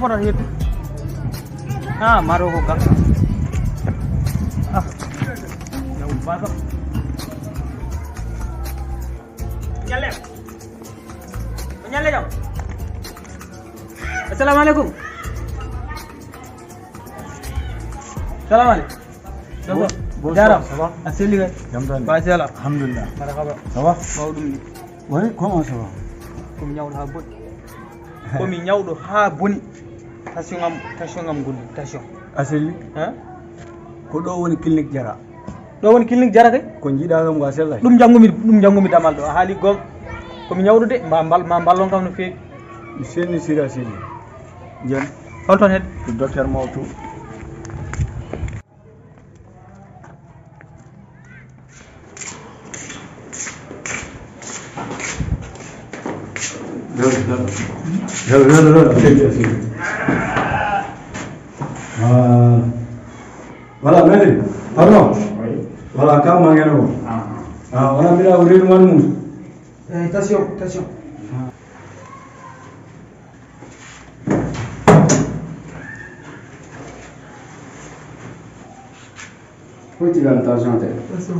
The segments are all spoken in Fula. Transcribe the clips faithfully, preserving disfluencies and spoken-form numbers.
Onon heddi. Ah, maro ko gam. Ah. Yaw, ba kam. Ñalle. Ñalle jam. Assalamu alaikum. Salam alaikum. Bonsoir. Bonsoir. Jaram. Ça va? A selli kay. Jam tan. Ba sela. Alhamdulillah. Marhaba. Ça va? Mawɗum ni. Oui, comment ça va? Ko mi ñawɗo haa boni. Ko mi ñawɗo haa boni. Tension am, tension am gondi, tension. A selli? Hein? Ko ɗo woni clinique Jara? Ɗo woni clinique Jara kay? Ko jiiɗa kam ko a sellay? Ɗum janngumi, ɗum janngumi damal ɗo. A haali goonga. Ko mi ñawɗo de, ma mbal-, ma mballon kam no feewi. Mi selli sira selli. Jen. Hol toon hedde? Ko docteur Mawtu. Voilà, merci. Pardon. Oui. Voilà, kam ma ngeno ko. Ah. Ah, wona mbiɗa ko reedu man mum. Eh, tension, tension. Hoytilan tension te. Tension.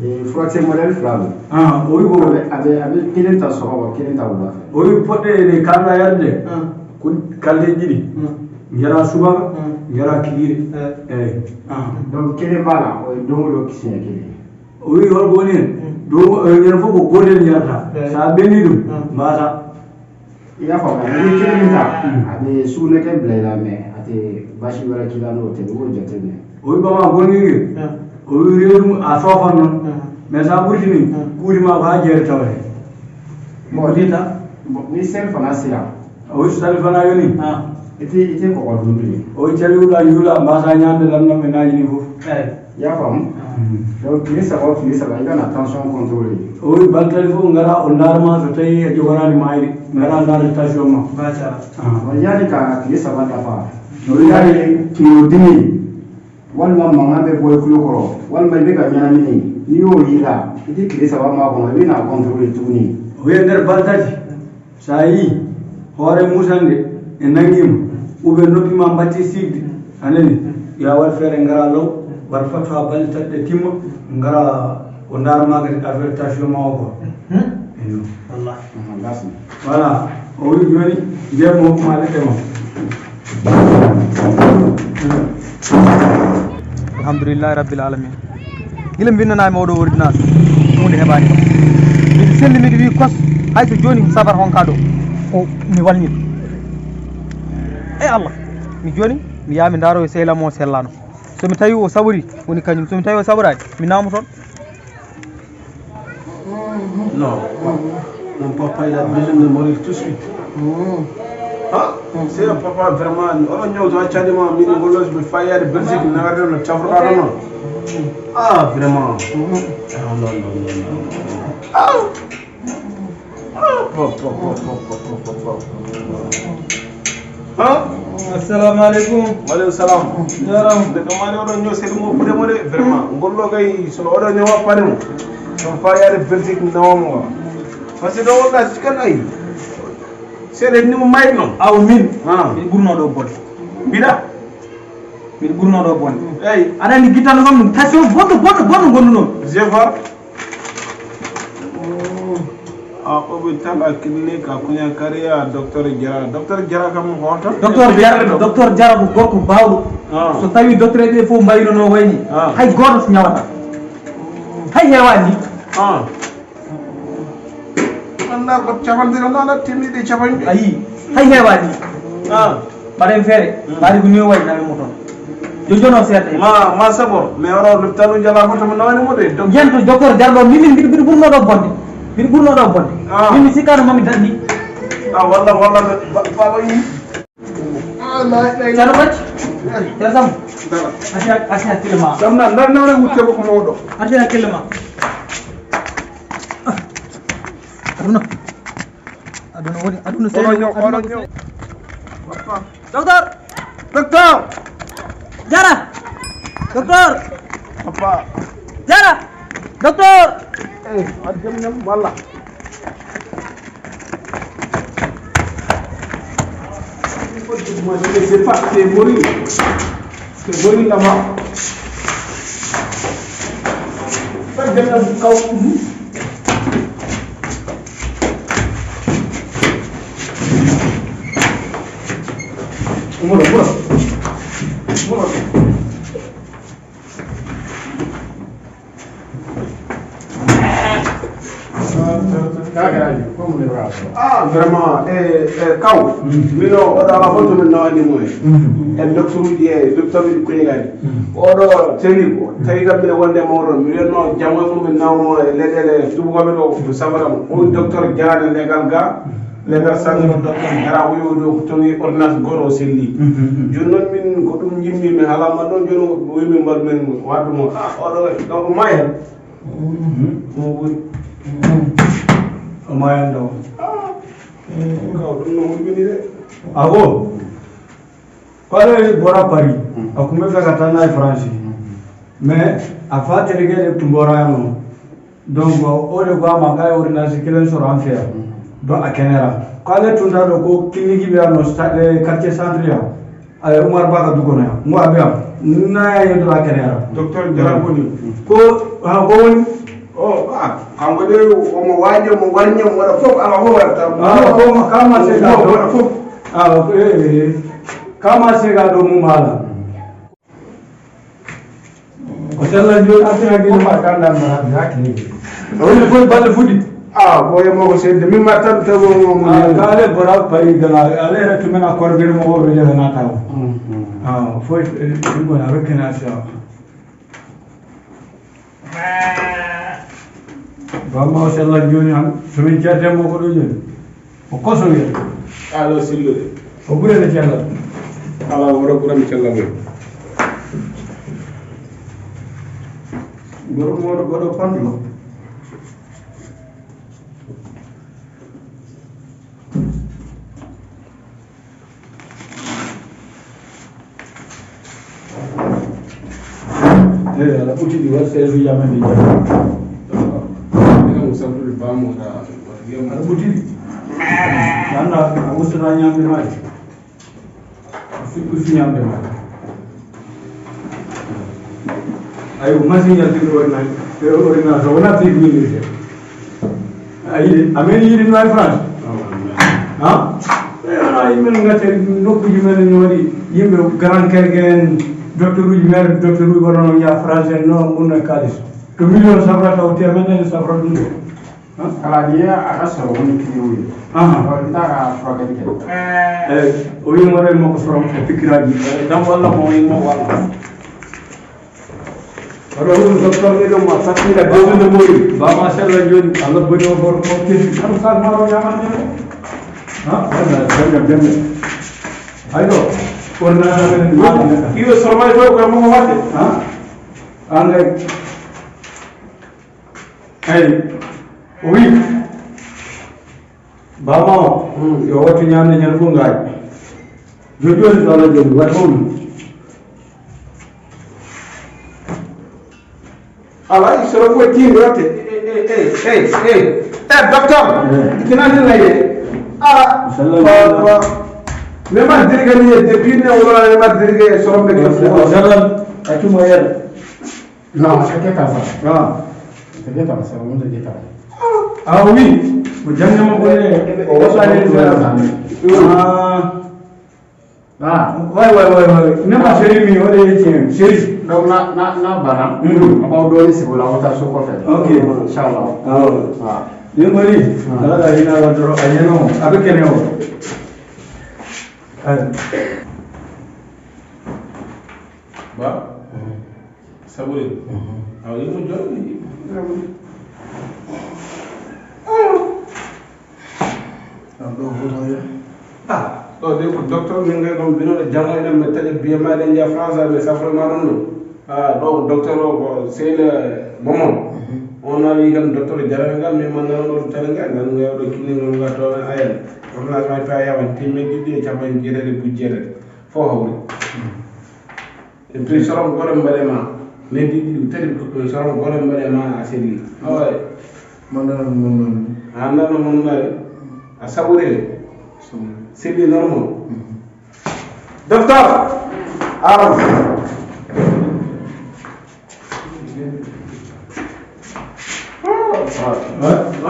E furakisɛ modèle fila don. Ah, o wi ko a bɛ, a bɛ, a bɛ kelen ta sɔgɔma, kelen ta wula fɛ. O wi poɗɗe ɗe kalɗa yarde. Ah. Ko kalde ɗiɗi. Ah. Njara subaka, ah, njara kikiɗe. Eh. Eyi. Ah. Donc kelen b'a la, o ye don o don kisiyɛn kelen. O wi hol ko woni hen? Hmm. Ɗum, eh, yen fof ko gootel yarata. Eh. So a ɓenni ɗum, hmm, mbaasa. I y'a faamu, ni kelen min ta, hmm, a bɛ sugunɛ kɛ bila i la, mais a tɛ baasi wɛrɛ k'i la n'o tɛ, i b'o jateminɛ. O wi ɓama gonɗinke, hmm, o wi reedu a soofan noon. Hmm. Mais so a ɓurtini, hmm, kuuti ma ko haa jeere tawete. Bon, ni ta? Bon, ni sel fana sera. O wi so tawi fana yoni. Ah. Ete, ete ko ko dundu. O wi caliwuɗa juula, mbasa ñamde lanndam e naaji ni fof. Eyi. Ya faamu? Ah. Donc, tile saba o tile saba, i kana tension contrôlé. O wi baltali fof ngara o ndaarma so tawi a jogoraani maayde. Ngara ndaarde tension ma. Machallah. Ah. O yaani ka tile saba dafa. O yaani kilo dimi. Walima mankan bɛ bɔ i tulo kɔrɔ, walima i bɛ ka ɲɛnamini, n'i y'o y'i la, i tɛ tile saba ma kɔnɔ, i bɛ na contrôler tuguni. O ye nder baltati, so a yii hoore musande e nangiima, ou bien noppi ma mbatti siigde, a nani, yo a waɗ feere ngara law, mbaɗa fatu haa balɗe tati ɗe timma, ngara o ndaara ma kadi affaire tension ma o ko. Hmm? Eyo. Wallah. Mhm, merci. Voilà, o wi jooni, jeemo maɗa ƴeewa. Alhamdulillahi rabbil alamin. Gila mi winnanaami oɗo ordinateur, huunde heɓaani kam. Miɗo selli, miɗo wiyi kos, hay so jooni mi sabar honka ɗo. O, mi walnii. E Allah, mi jooni, mi yaha mi ndaaro e sehla mo sellano. So mi tawi o saɓori, woni kañum. So mi tawi o saɓoraani, mi naamo toon. Non. Mon papa, il a besoin de mourir tout de suite. Ah, c'est un papa vraiment. Oɗo ñaw to accani ma min ngolo be fayade Belgique na garde no chafra no. Ah, vraiment. Ah, non, non, non, non. Ah. Ah, pop, pop, pop. Ah? Assalamu alaikum. Wa alaikum salam. Yaram. Nde ɗo mari oɗo ño sel mo pude mo de, vraiment. Ngollo kay so oɗo ño wappane mo. So fa yaade Belgique nawamo wa. Parce que ɗo wonɗa sikan ay. Seeɗa ni mo mayno. Aw min. Ah. Min ɓurno ɗo bonde. Mbiɗa. Min ɓurno ɗo bonde. Eyi. Aɗa andi guittano kam ɗum tension bonɗo bonɗo bonɗo gondu noon. Zéphar. A oɓi tan a clinique a kuña kariya docteur Jara. Docteur Jara kam hoto? Docteur Jara, docteur Jara ko gorko bawɗo. Ah. So tawi docteur ɓe fof mbayruno wayni. Ah. Hay goto so ñawata. Hay hewani. Ah. Anda ko capanɗe ɗiɗi, anda timmiɗe capanɗe. Ayi, hay hewani. Ah. Mbaɗen feere. Hmm. Mbaɗi ko ni o wayi nawi mo toon. Yo jono seeɗa. Ma, ma sabo, mais oro lupitanu jala ko to mo nawani mo de. Donc yen to docteur Jarɗo, min, min, mbiɗo, mbiɗo ɓurno ɗo bonde. Mbiɗa ɓurno ɗo bonde. Ah. Min mi sikkaano mami daɗni. Ah, walla, walla, ba-, baba yi. Ah, la, la, la. Ceerno Bacci. Ceerno Sam. Dara. Asi, asi hakkille ma. Sam na, nan, nan, nan, wutte ko mawɗo. Asi hakkille ma. Ah. Aduna. Aduna woni, aduna. Oɗo seeɗa, ñaw, aduna oɗo ko ñaw. Seeɗa. Docteur! Docteur! Jara! Docteur! Papa! Jara! Docteur! Eh, a jam ñam walla? C'est pas, c'est mori. C'est mori là-bas. Pas de la kaw. Moro, moro. Moro. Ah, vraiment, eh, eh, kaw. Mino, oɗo ala fof to min nawani mo e. En docteur uji e, docteur uji kuñelani. Oɗo seli ko, tawi kam mbiɗa wonde e mawɗo, mi wiyatno janngo e mum min nawmo e leyɗeele tubakoɓe ɗo, ko safara mo. O woni docteur Diané legal ga, legal sangaro docteur Jara, o wiyo ɗo ko towi ordonnance goto o selli. Jooni noon min ko ɗum jimmi mi haalama ɗon, jooni o wi min mbaɗ men waɗdu mo. Ah, oɗo waɗi, donc o maayi hen. Ɗum o ɓuri. O maayi hen ɗo. Ah, kaw ɗum no hulɓini de. Ah bon? Ko aɗa bora Paris. Mm. A kumɓe ɓe ka tan e France. Mm. Mais a fa terege de tumbora no. Donc o de ko ama kay ordonnance kilen soro an feya. Mm. Donc a kenera. Ko ale tunda ɗo ko clinique ɓe ano sta-, eh, quartier centre ya. Ay Umar Baka dukono ya. Mo abe am. Na ya yeddo a kenera. Docteur Jara ko ni. Mm. Ko ha ko woni. Oh, ah, kanko de omo waaji, omo warñi, omo waɗa fof, ala ko waɗata. Ah, ko ma-, kama se ga ɗo. Waɗa fof. Ah, eh, eh. Kama se ga ɗo mum ala. O sella jooni arti ha gila ma ganda ma ha gila. O woni fof balle fuɗi. Ah, ko e mo ko sedde. Min ma tan tago mo mo. Ah, kale bora pari gana. Ale ra tumena korbere mo ko be na tawo. Mm, mm. Ah, fof, eh, ɗum ko na rokkena sa. Bamma o sellat jooni han, so min ceertee mo ko ɗo jooni. O koso wiyata. Alaa sillude. O ɓurani cellal. Alaa, woro ɓurani cellal. Goro mooɗo goɗo fanɗo. Eyi, aɗa ɓuttiɗi waɗ seesuji amen ɗi jam. Ina mo sabtude baamu wata wata yam. Aɗa ɓuttiɗi. Anda a wustata ñamde maaji. Fuɗɗi fi ñamde maaji. Ayo, machine yaltirɗo ordinateur, ordinateur, wona big ministre. Ayi, amen yiɗi no e France. Ha? E wona yimɓe no gaccari nokkuji men no waɗi yimɓe grand kerge en, docteur uji, maire docteur uji, wona no jaa France en, no ɓurna kalis. To million safra taw te men en safra ɗum ɗo. Ha? Kala ni a asoro woni kiri woni. Aha. Wala nda ka fagani ke. Eh, o wi mo re mo ko sorom ko pikiraji. Eh, dan walla mo wi mo walla. Aɗa woni docteur ni ɗum a sattinga deuxième de mori. Ba ma sella joni, Allah boni o bor ko kesi. Tan sa maro yaman ne. Ha? Wala janga bende. Aydo. Ordinateur ni. Iwe sormay do ko mo wate. Ha? Angay. Ay. Oui. Baba o, yo wattu ñamde ñande fof ngaari. Joni joni so Allah jaaɓi, waɗi fof ɗum. Alaa, so ɗo fof tiinde watte. Eh, eh, eh, eh, eh. Eh, docteur. Eh. Kina ni nayi. Ah, sallallahu alaihi wasallam. Mais ma dirga ni, depuis ne wala ma dirga so rombe. Sallallahu alaihi wasallam. Accu mo yar. Non, c'est que ça. Ah. C'est que ça, c'est vraiment que ça. Ah oui, mo jannga mo ko e, o waɗani. Ah. Ah. Way, way, way, way. Nema seri mi waɗe yecci hen. Seri. Donc na, na, na bana. Mm. Abaw doni si wala wata so ko fe. Ok. Inshallah. Ah. Ah. Ni mari. Ah. Ala da hina la doro ayeno. Abe kene o. Ay. Ba? Mhm. Sabu de. Mhm. Awa, yimɓe jooɗi. Ɗo hoto ya. Ah, ɗo de ko docteur min ngai ɗon binoɗo jamo eɗen mi taƴa biye ma eɗen njiya France, mais safre ma ɗum ɗo. Ah, ɗo ko docteur o ko Seyla Momon. On a wi kam docteur Jarabe ngal, min man nana ɗo tare ngal, ngal ngal ɗo kinni ngal ngal to ayan. Ordonnance ma fa yawan temeɗɗe ɗiɗi e capanɗe jeetati e buji jeetati. Fo hawri. E puis soron gore mbaɗe ma. Ne ɗiɗi ɗum tati ko soron gore mbaɗe ma a seli. Awa. Mandana mon non. A nana mon mari. A saɓorire. Saɓorire. Seli normal. Docteur. Aram.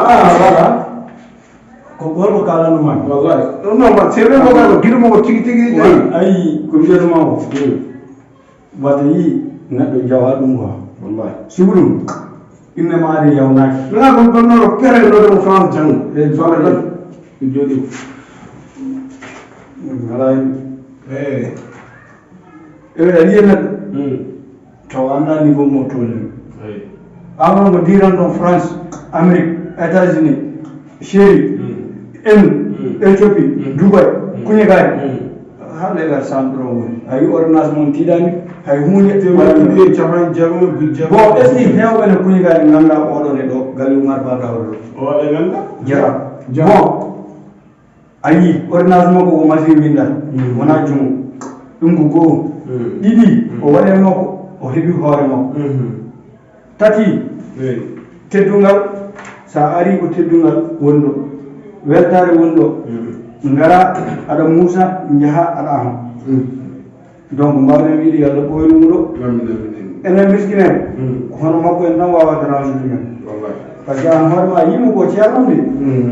Ah, voilà. Ko gorko kalanno ma. Wallahi. Non, non, ma, c'est vrai, mo gano, giɗo mo ko tigi, tigi, tigi. Ayi, ko mbiyata ma o. Wadde yi, neɗɗo jawa ɗum quoi. Wallahi. Sibu ɗum, inne ma ari yawnaaki. Nga ko ɗon no pere no ɗum France jang. E fala ɗon. Joɗi. Alay. Eh. E a yiya neɗɗo. Taw annda niveau mo tolni. Awa mo diran ɗon France, Amérique, États-Unis, Chérif, Inde, Éthiopie, Dubaï, kuñe gaari. Ha legal sanɗo woni. A yi ordonnance mon tiɗani, hay hunde. Temeɗɗe capanɗe jeegom e buji jeegom. Bon, est-ce que hewɓe ne kuñe gaari ngannda oɗo ne ɗo, Gali Oumar Ba Daouda ɗo? O waɗa ngannda? Jara. Jara. Bon, a yi ordonnance makko ko masiri windata, wona jumo. Ɗum ko goo. Ɗiɗi, o waɗe makko, o heɓi hoore makko. Tati, teddungal, so a ari ko teddungal woni ɗo, weltaare woni ɗo, ngara aɗa muusa, njaha aɗa ama. Donc, mbawɗen wiide yo Allah ɓooynu mo ɗo. Enen miskineeɓe, ko hono makko en tan waawata ransude men. Par ce que an hoore ma a yimo ko ceernam de.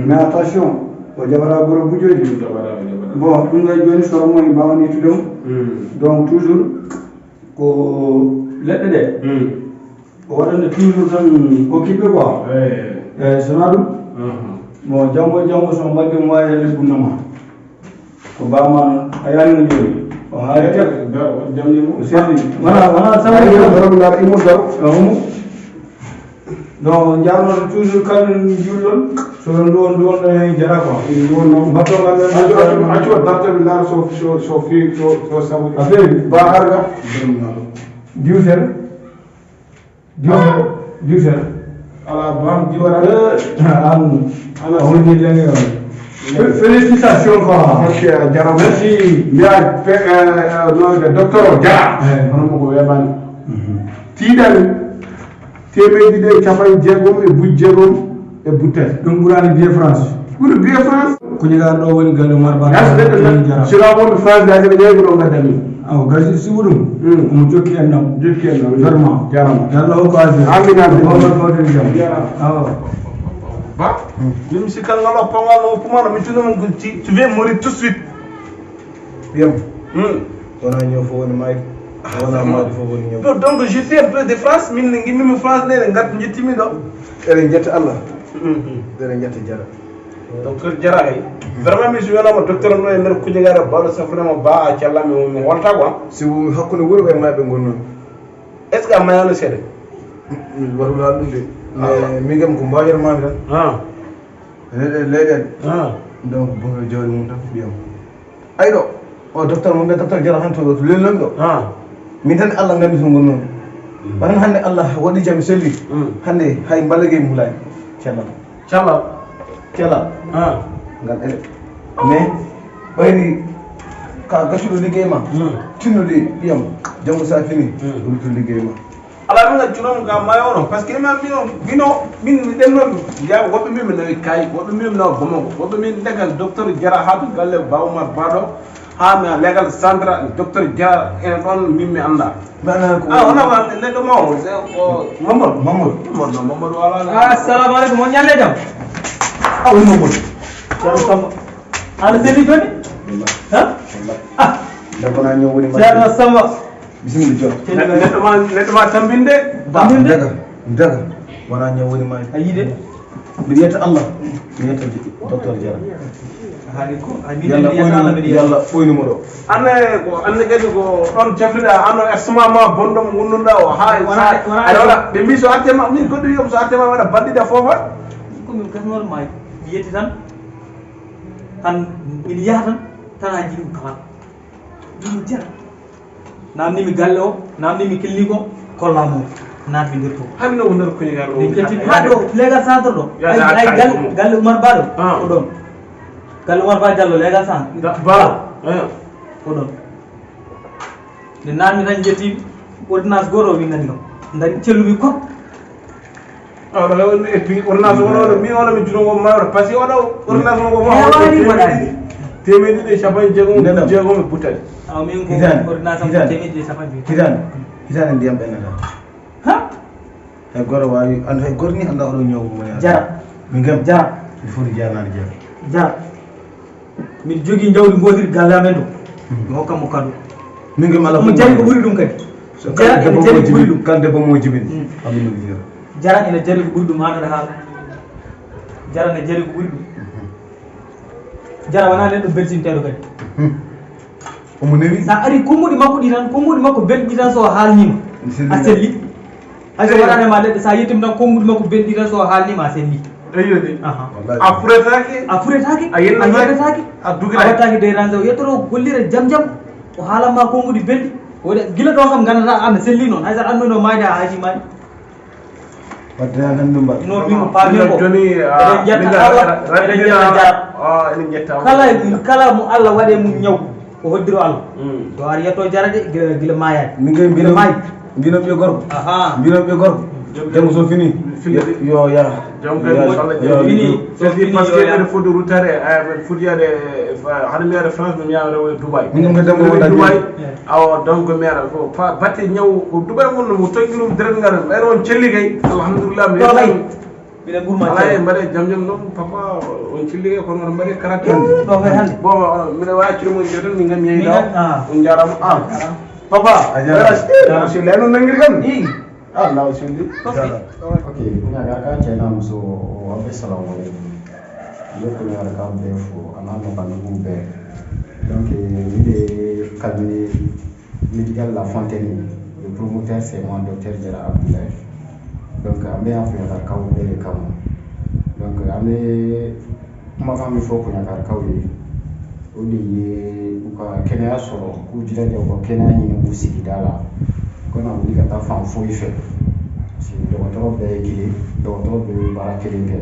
Mais attention, o jaɓata goro bujoji. Bon, ɗum ɗo jooni soro mo en mbawani tude mo. Donc toujours ko leɗɗe ɗe. O waɗande toujours tan occupé quoi. Eyi, so na ɗum. Bon, janngo e janngo so mbaddi mo waawi rende bunna ma. Ko bama noon a yaani no jooni. O haali tek. O selli. Wona, wona sabu. Daro, daro, daro, imo daro. Omo. No jarnoto toujours kala juulɗon. So ɗon ɗo on ɗo on ɗo hen jara quoi. Ɗum ɗo noon. Mbatto ngal accu accu accu darta mi ndaara so so so fi so so sabu. A feewi. Ba arga. Diwtere. Diwsere, diwsere. Ala bam diwara. An. Ala woni lengi. Félicitations quoi. Ok, jarama. Merci. Mbiya no docteur o jara. Hono mo ko webani. Tiiɗani. Temeɗɗe ɗiɗi e capanɗe jeegom e buji jeegom e buttati. Ɗum ɓurani biye France. Ɓuri biye France. Kuñigaar ɗo woni galle Marba. Sira wonɓe France daade ɓe ƴeewi ɗo gadda min. Aw gasi sibu ɗum. Omo jokki en nam. Jokki en nam. Vraiment. Jarama. Yalla o ko aji. Amin amin. Wonno fawde jam. Jarama. Aw. Ba. Min mi sikkal ngal o pangal o pumano mi tuno mo ci tu viens mourir tout de suite. Ɓiyam. Wona ñoo fof woni maayde. Wona maayde fof woni ñoo. Donc je fais un peu de France min ne ngimmimi France nde ne ngat jettimi ɗo. Eɗen jetta Allah. Eɗen jetta jara. Donc kadi jara kay. Vraiment mi so welama docteur no e nder kujegare baɗo safrema ba a callami mo holta quoi. Si hakkunde wuro e mayɓe gonnomi. Est ce que a mayano seeɗa? Watu laal ɗum de. Mais min kam ko mbaajata mami tan. Leyɗen leyɗen. Donc bono jawdi mum tan ɓiyam. Ay ɗo o docteur mo mbiya docteur jara han to to lelnon ɗo. Min tan Allah nganndi to gonnomi. Waɗan hannde Allah waɗi jam selli. Hannde hay mbalage mulani. Ceerno. Cala. Cala. Ngal ele. Mais ɓayri ka gasuɗo liggey ma. Tinnude ɓiyam. Janngo sa fini. Ruttu liggey ma. Ala min accuno mo ka mayo no parce que ma mino mino min mi ɗemno. Jaw woɓɓe min mi nawi kay woɓɓe min mi nawa bomogo woɓɓe min dagal docteur jara ha to galle bawmar baɗo. Ha mi legal centre docteur jara ene ɗon min mi annda. Mi annda ko ah wona ma neɗɗo mawɗo. Mamadou mamadou mamadou no mamadou wala. Assalamu aleykum on ñande jam. Ah woni mamadou. Ceerno Samba. Ana selli joni? Ha? Ah. Debbo na ñoo woni ma. Ceerno Samba. Bisimilla jom. Neɗɗo ma neɗɗo ma tambinde. Tambinde. Daga daga. Wona ñoo woni ma. A yiide. Mbiɗa yetta Allah. Mi yetta docteur Diarra. Haali ko a mbiɗa yalla yetta Allah mbiɗa yetta. Yalla ɓoyni mo ɗo. Anne ko anne kadi ko ɗon cafrida ano estomac ma bonɗo mo wonnuɗa o ha wona wona ɓe mbi so artema min goɗɗo wiyom so artema waɗa bandida fofa. Ko min kasnol ma yetti tan. An miɗo yaha tan, tan a jiɗi ɗum kawal. Ɗum jara. Namni mi galle o, namni mi killi ko, kolla mo. Naat mi nder to. Hami no wonor ko ngar o. Min ketti ha ɗo legal centre ɗo. Ay ay gal galle Umar Ba ɗo. Ah. Ko ɗon. Galle Umar Ba Diallo legal centre. Ba. Eh. Ko ɗon. Nde naatmi tan jetti ordonnance goto o windani ɗo. Dari cellumi kop. Awa ɗo e pi ordonnance o ɗo mi wala mi juno mo mawɗo parce que oɗo ordonnance o ko mo hewani waɗani. Temeɗɗe ɗiɗi e capanɗe jeegom jeegom e buttali. Awa min ko ordonnance am ko temeɗɗe ɗiɗi e capanɗe jeegom. Hitande hitande ndiyam ɓennata. Ha. Hay goto wawi an hay goto ni anda oɗo ñaw mo jara. Min kam jara. Il faut jarnade jara. Jara. Miɗo jogii njawdi ngootiri galle amen ɗo. Mi hokka mo kado. Min kam ala. Omo jari ko ɓuri ɗum kadi. Jara ene jari ko ɓuri ɗum. Kan debbo mo jibini. Amin no jira. Jara ene jari ko ɓuri ɗum haɗata haala. Jara ene jari ko ɓuri ɗum. Jara wona neɗɗo belsinteeɗo kadi. Omo newi. Sa ari konguɗi makko ɗi tan konguɗi makko belɗi tan so haalnima. A selli. Hay so waɗanema leɗɗe sa yettima tan konguɗi makko belɗi tan so haalnima a selli. Eyyo de. A furetake. A furetake a yennatake a dugiraki a wattaki de rande o yettoto gollira jam jam. O haalanma konguɗi belɗi o waɗa gila ɗo kam gandata ana selli noon hay sa annoyno mayde a haji maɗi. Wadde an hannde mbaɗ non min ko paami ko joni eɗen jetta allah eɗen jetta jarab eɗen jetta kala kala mo allah waɗe mum ñaw ko hoddiro allah to ari yetto jarade gila gila mayade min kay mbino maayi mbino ɓiye gorko mbino ɓiye gorko janngo so fini yo ya janngo kay so allah jaɓi fini so fini parce que mbeɗa foti ruttade mbeɗa foti yaade hano mi yaade france mi yaade dubai min ɗum ko janngo wonda dubai awa donc mi ara ko batte ñaw ko dubai wonno mo tangirum deret ngal ɓayno on celli kay alhamdulillah mi Mbiɗa gurma ala e mbaɗe jam jam noon papa on cilli e kono on mbaɗe karatte ɗo kay hannde bon mbiɗa wawi accude mo jeetan min kam mi yeyi law on jarama a papa a jarama si leno nangiri kam a law silli ok kuñaga ka ceynam so waɓe salamu aleykum yo kuñaga ka be fo anano ka nugu be donc mbiɗe kalmini médical la fontaine le promoteur c'est mon docteur jara abdoulaye donc ambe a kuñaga ka be kam donc ambe kuma kam il faut kuñaga ka o de ye u ka kɛnɛya sɔrɔ k'u jilaja u ka kɛnɛya ɲini k'u sigida la ko na wuli ka taa fan foyi fɛ parce que dɔgɔtɔrɔ bɛɛ ye kelen dɔgɔtɔrɔ bɛɛ bɛ baara kelen kɛ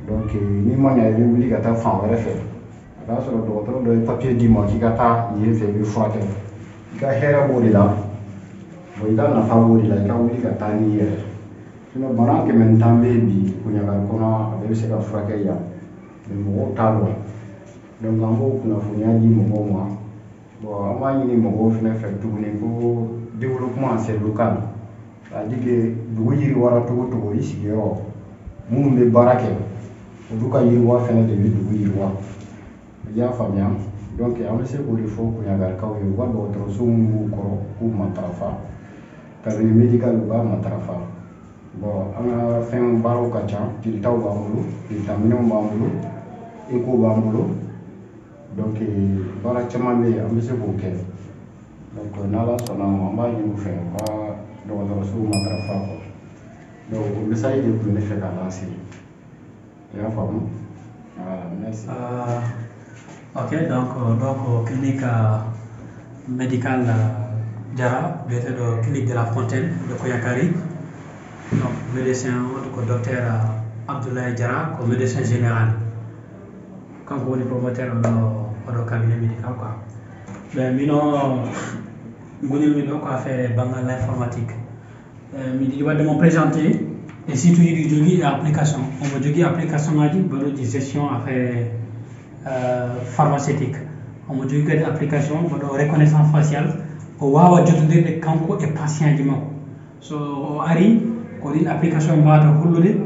donc n'i ma ɲɛ i bɛ wuli ka taa fan wɛrɛ fɛ a k'a sɔrɔ dɔgɔtɔrɔ dɔ ye papiye d'i ma k'i ka taa yen fɛ i bɛ furakɛ i ka hɛrɛ b'o de la bon i ka nafa b'o de la i ka wuli ka taa n'i yɛrɛ sinon bana kɛmɛ ni tan bɛ yen bi kuɲagali kɔnɔ a bɛɛ bɛ se ka furakɛ yan mais mɔgɔw t'a dɔn Donc an b'o kunnafoniya di mɔgɔw ma. Bon, an b'a ɲini mɔgɔw fana fɛ tuguni ko développement c'est local. C'est-à-dire que dugu yiriwara cogo o cogo i sigiyɔrɔ minnu bɛ baara kɛ olu ka yiriwa fana de bɛ dugu yiriwa. I y'a faamuya? Donc an bɛ se k'o de fɔ Kuɲagarikaw ye u ka dɔgɔtɔrɔso minnu b'u kɔrɔ k'u matarafa, cabinet médical u k'a matarafa. Bon, an ka fɛn baaraw ka ca, jelitaw b'an bolo, jelitaminɛnw b'an bolo, echo b'an bolo, donc baara caman bɛ yen, an bɛ se k'o kɛ. Donc n'Ala sɔnna a ma, an b'a ɲini u fɛ, u ka dɔgɔtɔrɔsow matarafa quoi. Donc o message de tun bɛ ne fɛ ka lancer. I y'a faamu? Voilà, merci. Euh, ok, donc ɗo ko clinique médical Diarra biyeteeɗo clinique de la Fontaine de Koyakari. Donc médecin o ko docteur Abdoulaye Diarra ko médecin général. Kanko woni promoteur oɗo oɗo cabinet médical quoi. Ɓe mino gonirmi ɗo ko affaire banngal informatique. Miɗo yiɗi waɗde mo présenté e site uji ɗi jogii e application. Omo jogii application ngaji baɗooji gestion affaire pharmaceutique. Omo jogii kadi application baɗo reconnaissance faciale. O waawa jotondirde kanko e patient ji makko. So o ari ko ɗin application mbawata hollude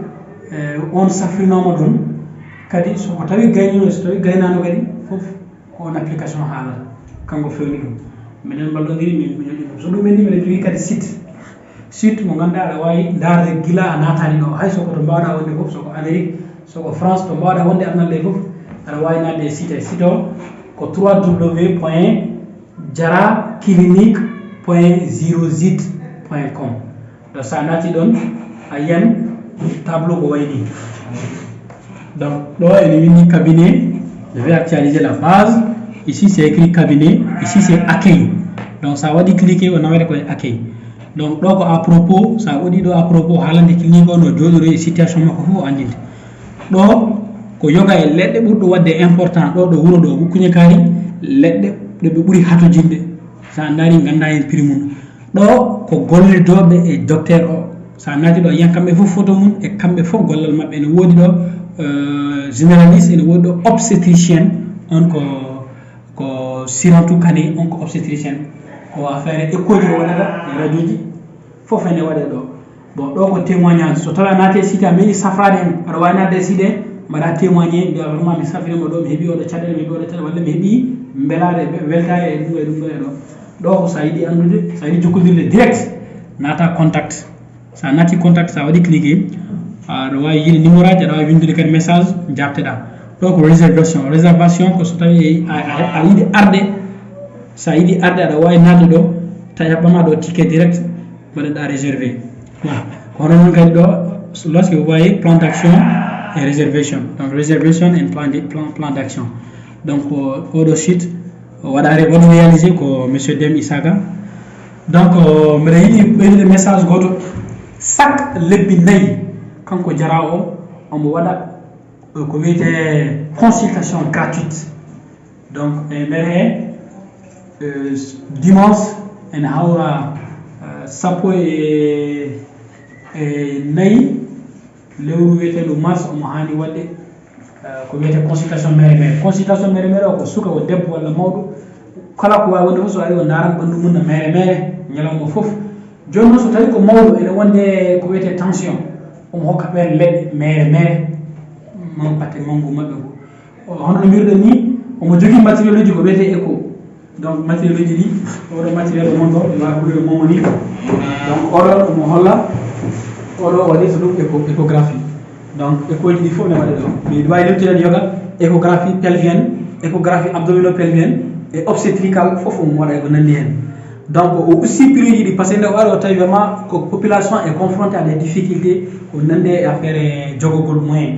on safrinooma ɗon. Kadi so ko tawi gaynino so tawi gaynaano kadi fof. Ko on application haalata kanko fewni ɗum. Minen mballondiri min ñoƴi ɗum so ɗum enni miɗen jogii kadi site site mo ngannduɗaa aɗa waawi ndaarde gila a naataani ɗo hay soko to mbaawɗaa wonde fof soko Amérique soko France to mbaawɗaa wonde aduna nde fof aɗa waawi naatde e site site o ko trois w point jara clinique point zero z point com. Donc so a naati ɗon a yiyan tableau ko wayni donc ɗo ene winndi cabinet Je vais actualiser la page. Ici, c'est écrit cabinet. Ici, c'est accueil. Donc, ça va dire cliquer, on a accueil. Donc, donc, à propos, ça va dire à propos, haalande clinique, on a d'autres situations, ma ko fof anndinde. Ɗo ko yoga e leɗɗe ɓurɗo waɗde important ɗo ɗo wuro ɗo Kuñakaari, leɗɗe ɗe ɓe ɓuri hatojinde. So a ndaari nganndaa heen prix mum. Ɗo ko gollidooɓe e docteur o. So a naati ɗo, yiyan kamɓe fof photo mum e kamɓe fof gollal maɓɓe. Ene woodi ɗo, euh, généraliste, ene woodi ɗo obstétricien, on ko, ko Sirantu Kane, on ko obstétricien. Ko affaire écho ji o waɗata e radio ji, fof ene waɗe ɗo. Bon, ɗo ko témoignage. So tawi a naati e site, a meeɗi safraade heen, aɗa waawi naatde e site heen, mbaɗa témoigné, mbiya vraiment mi safriima ɗo, mi heɓii oɗo caɗeele, mi heɓii oɗo caɗeele, walla mi heɓii mbelaare, weltaare e ɗum ɗo, e ɗum ɗo e ɗo. Ɗo ko so a yiɗi anndude, so a yiɗi jokkondirde direct, naata contact. So a naati contact, so a waɗi cliquer, aɗa waawi yiide numéro aji, aɗa waawi winndude kadi message, jaabteɗaa. Ɗo ko réservation. Réservation ko so tawi a, a, a yiɗi arde, so a yiɗi arde, aɗa waawi naatde ɗo, tawi haɓɓama ɗo ticket direct, mbaɗaɗa réservé. Voilà. Ko hono noon kadi ɗo, lorsque vous voyez plan d'action et réservation. Donc, réservation and plan de, plan, plan d'action. Donc, euh, oɗo site, o waɗa ré-, waɗi réalisé ko monsieur Dem Isaka. Donc, euh, mbeɗa yiɗi ɓeydude message gooto. Chaque lebbi nayi, kanko Jara o, omo waɗa, euh, ko wiyetee consultation gratuite. Donc, e nder he, euh, dimanche, ene hawra, euh, sappo e, e nayi lewru wiyeteendu mars, omo haani waɗde, euh, ko wiyetee consultation mere mere. Consultation mere mere o ko suka, o debbo walla mawɗo, kala ko waawi wonde fof, so ari o ndaaran ɓanndu mum no mere mere, ñalawma fof. Jooni noon, so tawi ko mawɗo, ene wonde ko wiyetee tension, omo hokka ɓeen leɗɗe mere mere, ma batte manngu maɓɓe ko. O, hono no mbiruɗen ni, omo jogii matériel uji ko wiyetee écho. Donc, matériel uji ɗi, oɗo matériel o mon ɗo, ɓe mbaɗa couleur momo ni. Donc, oɗo omo holla, oɗo waɗi so ɗum écho, échographie. Donc, écho ji ɗi fof ne waɗe ɗo. Miɗo waawi limtude yoga, échographie pelvienne, échographie abdominopelvienne, et obstétricale, fof omo waɗa e ko nanndi heen. Donc, o usti prix ji ɗi, parce que nde o ari o tawi vraiment ko population est confrontée à des difficultés, ko nanndi e affaire jogagol moyen.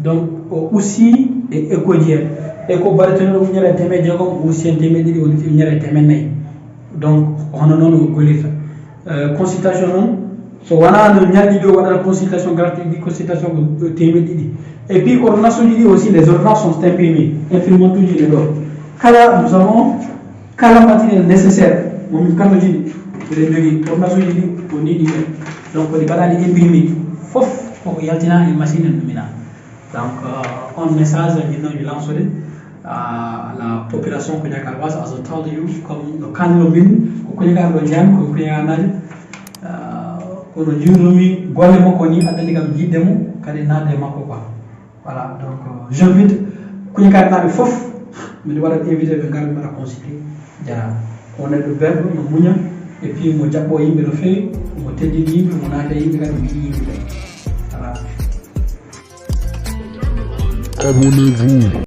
Donc, o usti e écho ji heen. Écho baɗeteeɗo ujunere e teemedde jeegom, o usti heen teemedde ɗiɗi, woni ujunere e teemedde nayi. Donc, ko hono noon o gollirta. Euh, consultation noon, so wonaa no ñalɗi ɗo waɗata consultation gratuite ɗi, consultation ko teemedde ɗiɗi. Et puis, ordonnance uji ɗi aussi, les ordonnances sont imprimées. Imprimante uji ne ɗo. Kala, nous avons kala matériel nécessaire, mo min kano jini, eɗen jogii ordonnance uji ɗi, ko ni ɗi. Donc, ɗi mbaɗaani imprimé. Fof koko yaltina e machine en ɗumina. Donc, euh, on message njiɗno mi lancude, euh, à la population Kuñakaar Waas, as I told you, comme no kanno min, ko Kuñakaar ɗo jeyan, ko Kuñakaar naajo. Euh, kono njiɗnoomi golle makko ni addani kam yiɗde mo, kadi naatde e makko quoi. Voilà, donc, euh, j'invite Kuñakaar naaɓe fof, miɗo waɗa invité ɓe ngar ɓe mbaɗa consulté. Jara. Ko neɗɗo belɗo, no muña, et puis mo jaɓɓo yimɓe no feewi, mo teddini yimɓe, mo naata e yimɓe kadi, mo yiɗi yimɓe. Voilà. Abonnez-vous.